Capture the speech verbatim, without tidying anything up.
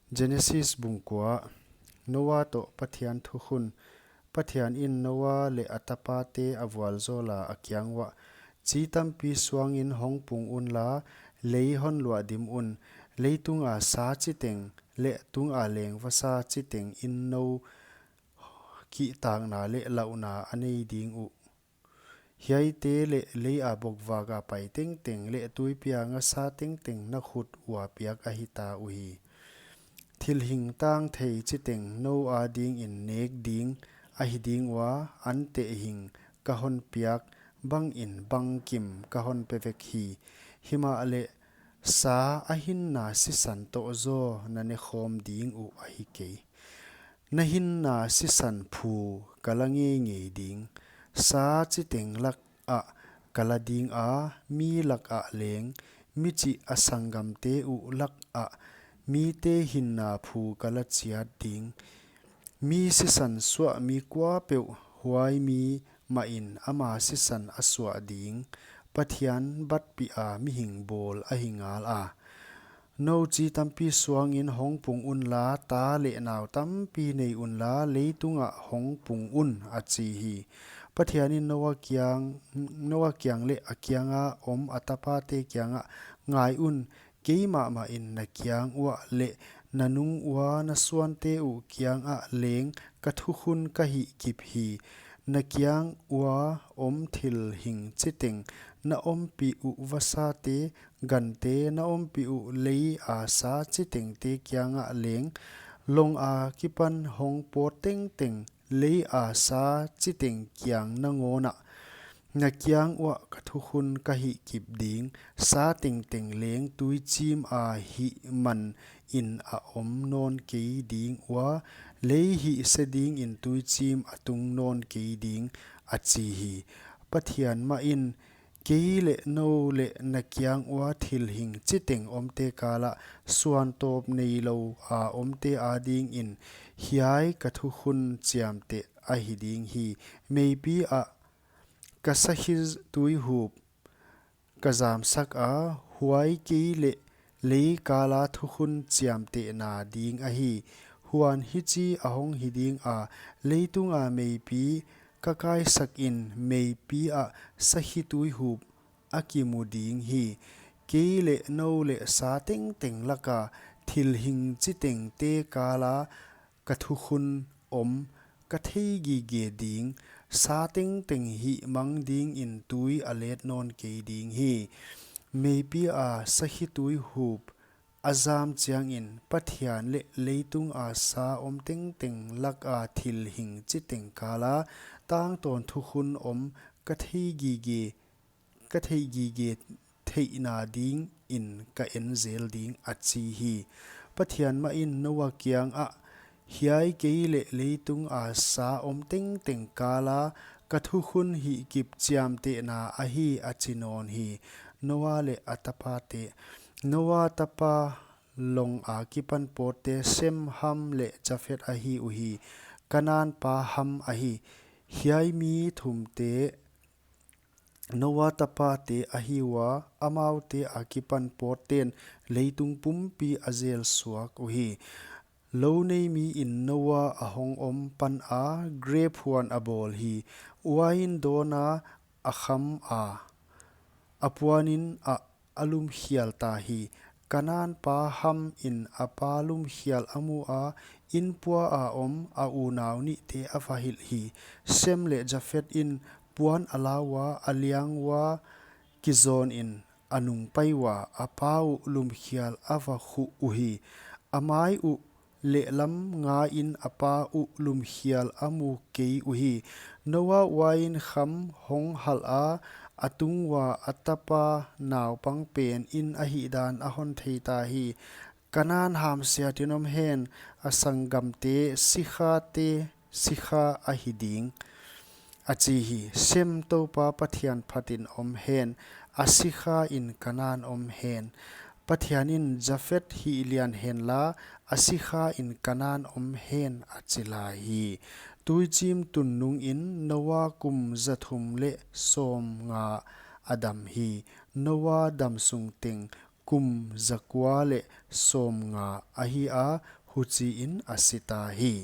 Genesis bung kua. Noa toh Pathian thukhun. Pathian in Noa leh a tapate a vualzawla a kiang uah, chi tampi suangin hong pung unla, lei hon luahdim un, leitunga sa chiteng leh tunga leng vasa chiteng in nou kihtakna leh lauhna a nei ding uh. Hiaite leh leia bokvaka pai tengteng leh tuipia ngasa tengteng na khut ua piak ahi ta uhi. Thil hing tang thei chiteng nou adingin nek ding ahi ding ua, anteh hing ka hon piak bangin bangkim ka hon pe vek hi. Himahleh sa a hinna sisan toh zaw na ne khawm ding uh ahi kei. Na hinna sisan phu ka la ngeingei ding. Sa chiteng lakah ka la dinga, mi lakah leng, mi chih a sanggamte uh lakah mite hinna phu ka la chiat ding. Mi sisan suah mi kuapeuh huai mi mahin ama sisan a suah ding. Pathian batpih a mihing bawl ahi ngala. Nou chi tampi suangin hong pung unla, ta leh nau tampi nei unla, leitungah hong pung un, a chi hi. Pathian in Noa kiang, Noa kiang leh a kianga om a tapate kiangah, ngai un, keimah mahin na kiang uah leh na nung ua na suante uh kiangah leng ka thukhun ka hihkip hi. Na kiang ua om thil hing chiteng, na ompih uh vasate, gante, na ompih uh leia sa chitengte kiangah leng, long akipan hong pawt tengteng, leia sa chiteng kiang nangawnah na kiang uah ka thukhun ka hihkip ding. Sa tengteng leng tuichim a hihmanin a om nawn kei ding ua, lei hihse dingin tuichim a tung nawn kei ding, a chi hi. Pathian mahin, kei leh nou leh na kiang ua thil hing chiteng omte kalah suantawp neilou a omte adingin hiai ka thukhun chiamteh ahi ding hi. Meipi ah ka sakhi tuihup ka zamsaka, huai kei leh lei kala thukhun chiamtehna ding ahi. Huan hichi a hong hi dinga, leitunga meipi ka kaisakin meipi ah sakhi tuihup a kimu ding hi. Kei leh nou leh sa tengteng laka thil hing chitengte kala ka thukhun om ka thei gige ding. Sa tengteng hihmang dingin tui a let nawn kei ding hi. Meipi a sakhi tuihup a zam chiangin Pathian leh leitunga sa om tengteng laka thil hing chiteng kala tangtawn thukhun om ka thei gige ka thei gige theihna dingin ka en zel ding, a chi hi. Pathian mahin Noa kiangah, hiai kei leh leitunga sa om tengteng kala ka thukhun hihkip chiamtehna ahi, a chi nawn hi. Noa leh a tapate. Noa tapa long akipan pawtte Sem, Ham leh Jafet ahi uhi. Kanan pa Ham ahi. Hiai mi thumte Noa tapate ahi ua, amaute akipan pawtten leitung pumpi a zel suak uhi. Lou nei miin Noa a hong om pana grep huan a bawl hi. Uain dawna a khama, a puanin a a lumkhial ta hi. Kanan pa Hamin a pa lumkhial a mu a, inpua a om a unau nihte a va hilh hi. Sem leh Jafet in puan a la ua, a liang ua kizawnin a nungpai ua, a pa uh lumkhial a va khuh uhi. A mai uh lehlam ngain a pa uh lumkhial a mu kei uhi. Noa uain kham hong halh a, a tung ua a tapa naupang penin a hihdan a hon thei ta hi. Kanan hamsiatin om hen, a sanggamte sikhate sikha ahi ding, a chi hi. Sem, Toupa Pathian phatin om hen, a sikhain Kanan om hen. Pathianin Jafet hihlian henla, a sikhain Kanan om hen, a chi lai hi. Tuichim tun nungin Noa kum zathum leh sawmnga a dam hi. Noa dam sung teng kum za kua leh sawm nga ahi a, huchiin a sita hi.